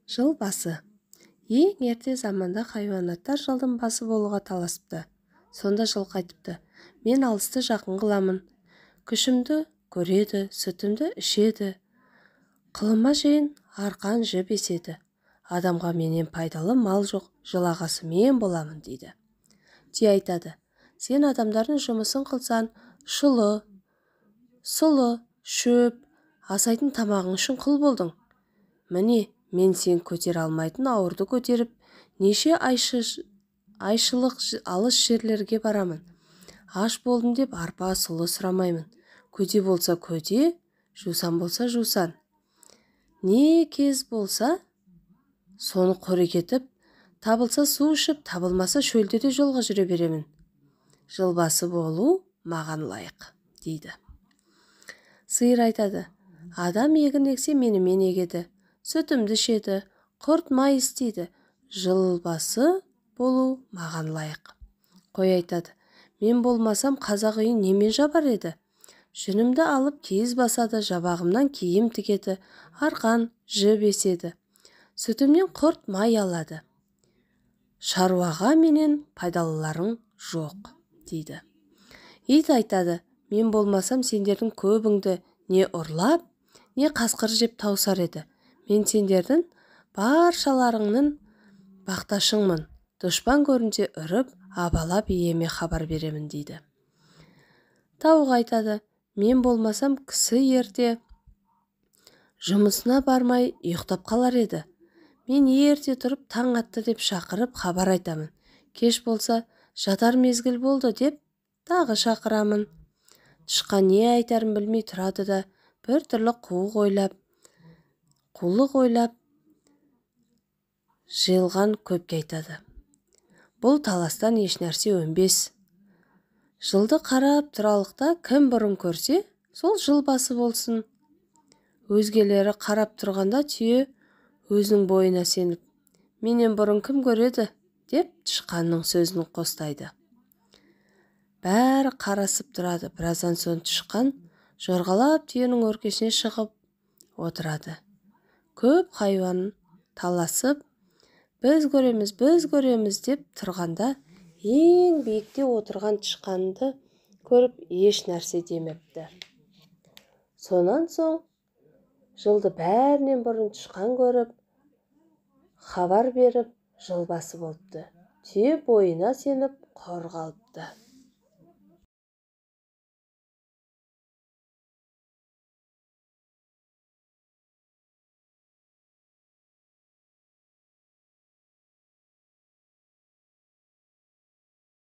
Жыл басы. Ең ерте заманда хайуанаттар жылдың басы болуға таласыпты. Сонда жылқы айтыпты: мен алысты жақын қыламын, күшімді көреді, сүтімді ішеді, қылыма шейін арқан жіп еседі. Адамға менен пайдалы мал жоқ, жыл ағасы мен боламын дейді. Түйе айтады: сен адамдардың жұмысын қылсаң, шұлы, сұлы, шөп, асайтын тамағың үшін құл болдың. Міне, мен сен көтере алмайтын ауырды көтеріп, неше айшылық алыс жерлерге барамын. Аш болдым деп арпа, сұлы сұрамаймын. Көде болса көде, жусан болса жусан. Не кез болса, соны қорек етіп, табылса су ішіп, табылмаса шөлде де жолға жүре беремін. Жыл басы болу маған лайық, дейді. Сиыр айтады: адам егін ексе менімен егеді, сүтімді ішеді, құрт май істейді. Жыл басы болу маған лайық. Қой айтады: мен болмасам қазақ үйін немен жабар еді? Жүнімді алып киіз басады, жабағымнан киім тігеді, арқан, жіп еседі. Сүтімнен құрт май алады. Шаруаға менен пайдалыларың жоқ, дейді. Ит айтады: мен болмасам сендердің көбіңді не ұрлап, не қасқыр жеп таусар еді. Мен сендердің баршаларыңның бақташыңмын. Дұшпан көрінсе үріп, абалап иеме хабар беремін, дейді. Тауық айтады: мен болмасам кісі ерте жұмысына бармай ұйықтап қалар еді. Мен ерте тұрып таң атты деп шақырып хабар айтамын. Кеш болса жатар мезгіл болды деп тағы шақырамын. Тышқан не айтарын білмей тұрады да, бір түрлі қулық ойлап жиылған көпке айтады: бұл таластан ешнәрсе өнбес. Жылды қарап тұралықта кім бұрын көрсе, сол жыл басы болсын. Өзгелері қарап тұрғанда түйе өзінің бойына сеніп, менен бұрын кім көреді деп тышқанның сөзін қостайды. Бәрі қарасып тұрады. Біраздан соң тышқан жорғалап түйенің өркешіне шығып отырады. Көп хайуан таласып, біз көреміз, біз көреміз деп тұрғанда, ең биікте отырған тышқанды көріп еш нәрсе демепті. Сонан соң жылды бәрінен бұрын тышқан көріп, хабар беріп, жыл басы болыпты. Түйе бойына сеніп құр қалыпты.